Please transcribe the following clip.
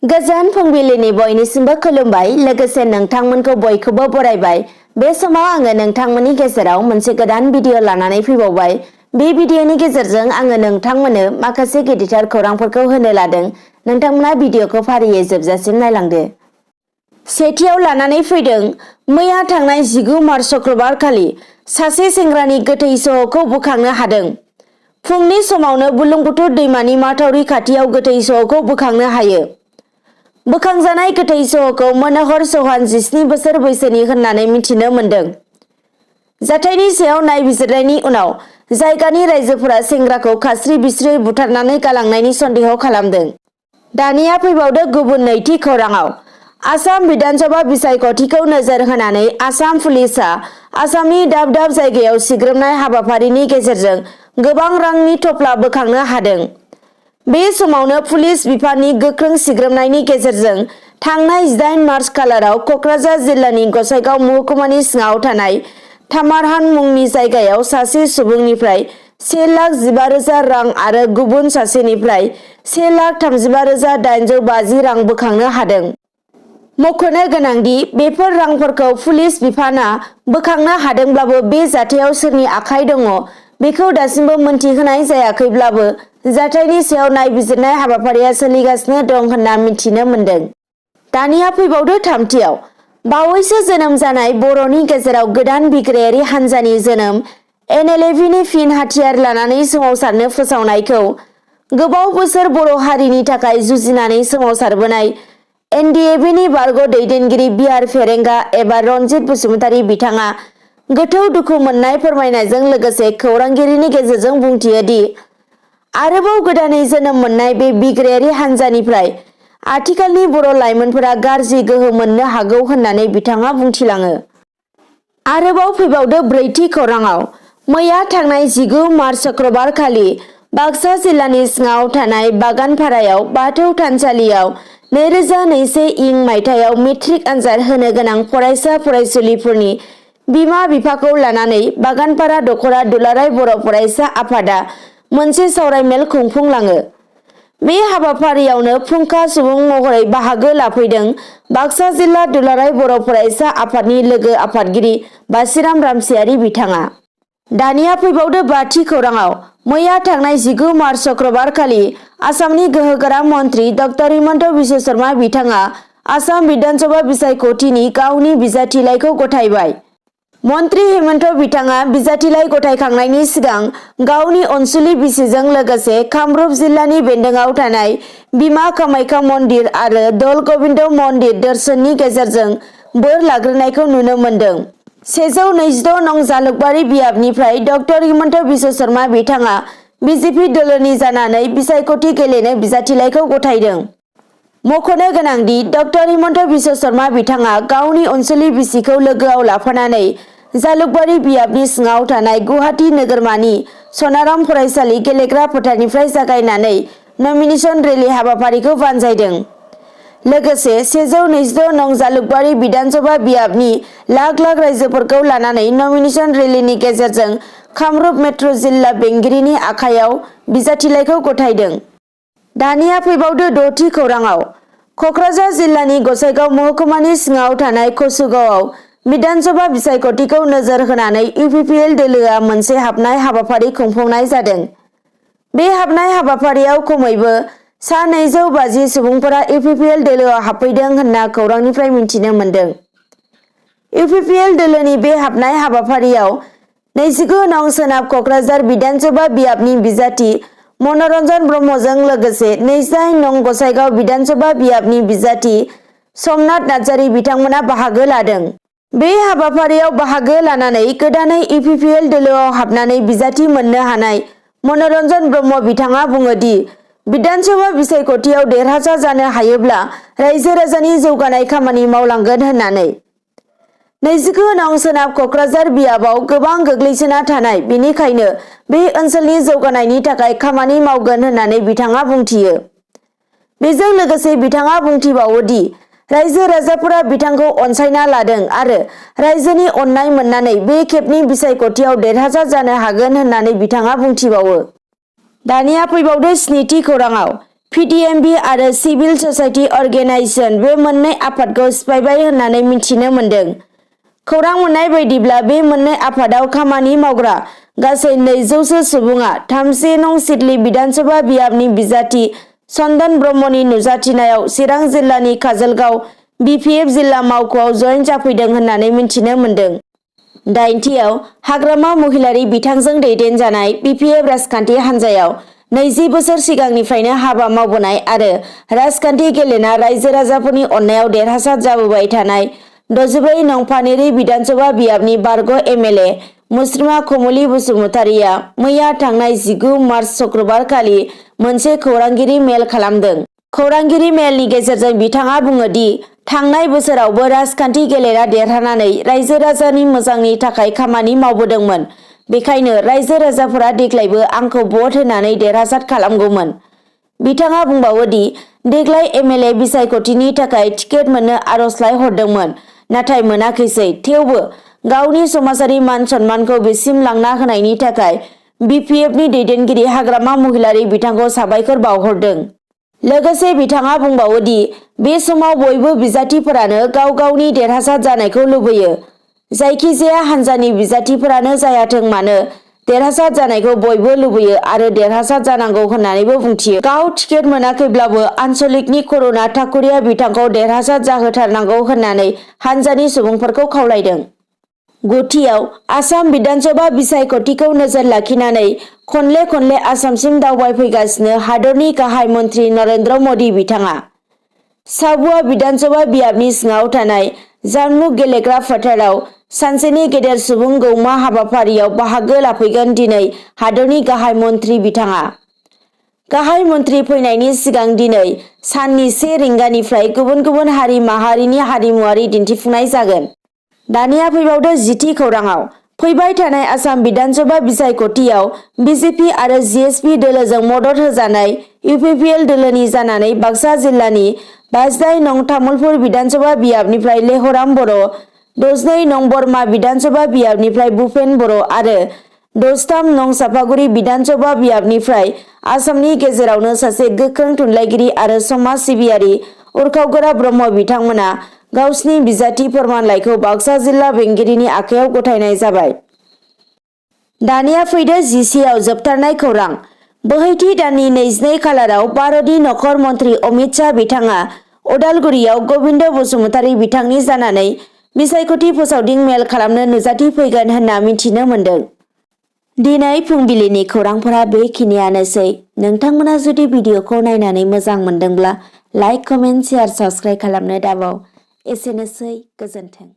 गोजोन फुंबिलिनि बयनिसिमबो खुलुमबाय लोगोसे नोंथांमोनखौ बयखौबो बरायबाय। बे समाव आङो नोंथांमोननि गेजेराव मोनसे गोदान भिडिअ लानानै फैबावबाय। बे भिडिअनि गेजेरजों आङो नोंथांमोननो माखासे गिदिरथार खौरांफोरखौ होनो लादों। नोंथांमोना भिडिअखौ फारियै जोबजासिम नायलांदो। सेथियाव लानानै फैदों मैया थांनाय 19 मार्च शुक्रबार खालि सासे सेंग्रानि गोथै सह'खौ बोखांनो हादों। फुंनि समावनो बुरलुंबुथुर दैमानि माथावरि खाथियाव गोथै सह'खौ बोखांनो हायो। बोखांजानाय गोथै सह'खौ मनोहर चौहान 17 बोसोर बैसोनि होननानै मिथिनो मोन्दों। जाथायनि सायाव नायबिजिरनायनि उनाव जायगानि रायजोफोरा सेंग्राखौ खास्रि बिस्रि बुथारनानै गालांनायनि सन्देह खालामदों। दानिया फैबावदो गुबुन नैथि खौराङाव। आसाम बिधानसभा बिसायख'थिखौ नोजोर होनानै आसाम पुलिसआ आसामनि दाब दाब जायगायाव सिग्रोमनाय हाबाफारिनि गेजेरजों गोबां रांनि थफ्ला बोखांनो हादों। बे समावनो पुलिस बिफाननि गोख्रों सिग्रोमनायनि गेजेरजों थांनाय 18 मार्च खालाराव कक्राझार जिल्लानि गसाइगाव महकुमानि सिङाव थानाय थामारहान मुंनि जायगायाव सासे सुबुंनिफ्राय 1,15,000 रां आरो गुबुन सासेनिफ्राय 1,35,850 रां बोखांनो हादों। मख'नो गोनांदि बेफोर रांफोरखौ पुलिस बिफानआ बोखांनो हादोंब्लाबो बे जाथायाव सोरनि आखाइ दङ बेखौ दासिमबो मोनथिहोनाय जायाखैब्लाबो जाथायनि सायाव नायबिजिरनाय हाबाफारिया सोलिगासिनो दं होनना मिथिनो मोन्दों। दानिया फैबावदो थामथियाव। बावैसो जोनोम जानाय बर'नि गेजेराव गोदान बिग्रायारि हान्जानि जोनोम NLF-नि फिन हाथियार लानानै सोमावसारनो फोसावनायखौ गोबाव बोसोर बर' हारिनि थाखाय जुजिनानै सोमावसारबोनाय NDF-नि बारग' दैदेनगिरि बिआर फेरेंगा एबा रनजित बसुमतारी बिथाङा गोथौ दुखु मोननाय फोरमायनायजों लोगोसे खौरांगिरिनि गेजेरजों बुंथियो दि आरोबाव गोदानै जोनोम मोननाय बे बिग्रायारि हान्जानिफ्राय आथिखालनि बर' लाइमोनफोरा गाज्रि गोहो मोननो हागौ होननानै बिथाङा बुंथिलाङो। आरोबाव फैबावदो ब्रैथि खौराङाव। मैया थांनाय 19 मार्च शुक्रबार खालि बाक्सा जिल्लानि सिङाव थानाय बागानपारायाव बाथौ थानसालियाव 2021 इं मायथाइयाव मेट्रिक आनजाद होनो गोनां फरायसा फरायसुलिफोरनि बिमा बिफाखौ लानानै बागानपारा दख'रा दुलाराय बर' फरायसा आफादा मोनसे सावरायमेल खुंफुंलाङो। बे हाबाफारियावनो फुंखा सुबुं महरै बाहागो लाफैदों बाक्सा जिल्ला दुलाराय बर' फरायसा आफादनि लोगो आफादगिरि बासिराम रामसियारि बिथाङा। दानिया फैबावदो बाथि खौराङाव। मैया थांनाय 19 मार्च शुक्रबार खालि आसामनि गोहोगोरा मन्त्रि डक्टर हिमन्त बिश्व शर्मा बिथाङा आसाम बिधानसभा बिसायख'थिनि गावनि बिजाथिलाइखौ गथायबाय। मन्त्रि हिमन्त बिथाङा बिजाथिलाइ गथायखांनायनि सिगां गावनि अनसुलि बिसिजों लोगोसे कामरुप जिल्लानि बेन्दोंआव थानाय बिमा कामाख्या मन्दिर आरो दौल गोविन्द मन्दिर दर्शननि गेजेरजों बोर लाग्रोनायखौ नुनो मोन्दों। 126 नं जालुकबारि बियाबनिफ्राय डक्टर हिमन्त बिश्व शर्मा बिथाङा बिजेपि दोलोनि जानानै बिसायख'थि गेलेनो बिजाथिलाइखौ गथायदों। मख'नो गोनांदि डक्टर हिमन्त बिश्व शर्मा बिथाङा गावनि अनसुलि बिसिखौ लोगोआव लाफानानै जालुकबारि बियाबनि सिङाव थानाय गुवाहाटी नोगोरमानि सनाराम फरायसालि गेलेग्रा फोथारनिफ्राय जागायनानै नमिनेशन रेली हाबाफारिखौ बानजायदों। लोगोसे 126 नं जालुकबारि बिधानसभा बियाबनि लाख लाख रायजोफोरखौ लानानै नमिनेशन रेलीनि गेजेरजों कामरुप मेट्र' जिल्ला बेंगिरिनि आखायाव बिजाथिलाइखौ गथायदों। दानिया फैबावदो द'थि खौराङाव। कक्राझार जिल्लानि गसाइगाव महकुमानि सिङाव थानाय कसुगावआव बिधानसभा बिसायख'थिखौ नोजोर होनानै UPPL दोलोआ मोनसे हाबनाय हाबाफारि खुंफुंनाय जादों। बे हाबनाय हाबाफारियाव खमैबो सा 250 सुबुंफोरा UPPL दोलोआव हाबफैदों होनना खौरांनिफ्राय मिथिनो मोन्दों। UPPL दोलोनि बे हाबनाय हाबाफारियाव 29 नं सोनाब कक्राझार बिधानसभा बियाबनि बिजाथि मनरन्जन ब्रह्मजों लोगोसे 28 नं गसाइगाव बिधानसभा बियाबनि बिजाथि समनाथ नार्जारी बिथांमोना बाहागो लादों। बे हाबाफारियाव बाहागो लानानै गोदानै UPPL दोलोआव हाबनानै बिजाथि मोननो हानाय मनरन्जन ब्रह्म बिथाङा बुङो दि बिधानसभा बिसायख'थियाव देरहासार जानो हायोब्ला रायजो राजानि जौगानाय खामानि मावलांगोन होननानै। 29 नं सोनाब कक्राझार बियाबाव गोबां गोग्लैसोना थानाय, बेनिखायनो बे ओनसोलनि जौगानायनि थाखाय खामानि मावगोन होननानै बिथाङा बुंथियो। बेजों लोगोसे बिथाङा बुंथिबावो दि रायजो राजाफोरा बिथांखौ अनसायना लादों आरो रायजोनि अननाय मोननानै बे खेबनि बिसायख'थियाव देरहासार जानो हागोन होननानै बिथाङा बुंथिबावो। दानिया फैबावदो स्निथि खौराङाव। PDMB आरो सिभिल ससाइटि अर्गेनाइजेशन बे मोननै आफादखौ सिफायबाय होननानै मिथिनो मोन्दों। खौरां मोननाय बायदिब्ला बे मोननै आफादाव खामानि मावग्रा गासै 200सो सुबुङा 3 नं सिडली विधानसभा बियाबनि बिजाथि चन्दन ब्रह्मनि नुजाथिनायाव चिरां जिल्लानि काजलगाव BPF जिल्ला मावख'आव जयेन जाफैदों होननानै मिथिनो मोन्दों। 8थियाव हाग्रामा महिलारि बिथांजों दैदेनजानाय BPF राजखान्थि हान्जायाव 20 बोसोर सिगांनिफ्रायनो हाबा मावबोनाय आरो राजखान्थि गेलेना रायजो राजाफोरनि अननायाव देरहासार जाबोबाय थानाय 64 नं पानेरि विधानसभा बियाबनि बारग' MLA मुस्रिमा कमलि बसुमतारीया मैया थांनाय 19 मार्च शुक्रबार खालि मोनसे खौरांगिरि मेल खालामदों। खौरांगिरि मेलनि गेजेरजों बिथाङा बुङो दि थांनाय बोसोरावबो राजखान्थि गेलेना देरहानानै रायजो राजानि मोजांनि थाखाय खामानि मावबोदोंमोन। बेखायनो रायजो राजाफोरा देग्लायबो आंखौ भट होनानै देरहासार खालामगौमोन। बिथाङा बुंबावो दि देग्लाय MLA बिसायख'थिनि थाखाय टिकेट मोननो आर'जलाइ हरदोंमोन, नाथाय मोनाखैसै। थेवबो गावनि समाजारि मान सन्मानखौ बेसिम लांना होनायनि थाखाय BPFनि दैदेनगिरि हाग्रामा महिलारि बिथांखौ साबायखर बावहरदों। लोगोसे बिथाङा बुंबावो दि बे समाव बयबो बिजाथिफोरानो गाव गावनि देरहासार जानायखौ लुबैयो। जायखिजाया हान्जानि बिजाथिफोरानो जायाथों मानो देरहासार जानायखौ बयबो लुबैयो आरो देरहासार जानांगौ होननानैबो बुंथियो। गाव टिकेट मोनाखैब्लाबो आन्चलिकनि करुणा ठाकुरिया बिथांखौ देरहासार जाहोथारनांगौ होननानै हान्जानि सुबुंफोरखौ खावलायदों। 9थियाव आसाम विधानसभा बिसायख'थिखौ नोजोर लाखिनानै खनले आसामसिम दावबायफैगासिनो हादरनि गाहाय मन्त्रि नरेन्द्र मदि बिथाङा साबुआ विधानसभा बियाबनि सिङाव थानाय जानमुग गेलेग्रा फोथाराव सानसेनि गेदेर सुबुं गौमा हाबाफारियाव बाहागो लाफैगोन। दिनै हादरनि गाहाय मन्त्रि बिथाङा गाहाय मन्त्रि फैनायनि सिगां दिनै साननि 1 रिंगानिफ्राय गुबुन हारि माहारिनि हारिमुआरि दिन्थिफुंनाय जागोन। दानिया फैबावदो 10थि खौराङाव। फैबाय थानाय आसाम विधानसभा बिसायख'थियाव BJP आरो GSP दोलोजों मदद होजानाय UPPL दोलोनि जानानै बाक्सा जिल्लानि 52 नं तामुलपुर विधानसभा बियाबनिफ्राय लेहराम बर', 62 नं बरमा विधानसभा बियाबनिफ्राय भुपेन बर' आरो 63 नं चापागुरि विधानसभा बियाबनिफ्राय आसामनि गेजेरावनो सासे गोख्रों थुनलाइगिरि आरो समाज सिबियारि उरखावगोरा ब्रह्म बिथांमोना गावसिनि बिजाथि फोरमानलाइखौ बाक्सा जिल्ला बेंगिरिनि आखायाव गथायनाय जाबाय। दानिया फैदो 10सिआव जोबथारनाय खौरां। बोहैथि दाननि 22 खालाराव भारतनि नखर मन्त्रि अमित शाह बिथाङा उदालगुरियाव गबिन्द बसुमतारी बिथांनि जानानै बिसायख'थि फोसावदिं मेल खालामनो नुजाथि फैगोन होनना मिथिनो मोन्दों। दिनै फुंबिलिनि खौरांफोरा बेखिनियानोसै। नोंथांमोना जुदि भिडिअखौ नायनानै मोजां मोनदोंब्ला लाइक, कमेन्ट, शेयार, साबस्क्राइब खालामनो दाबाव। एसेनोसै, गोजोन्थों।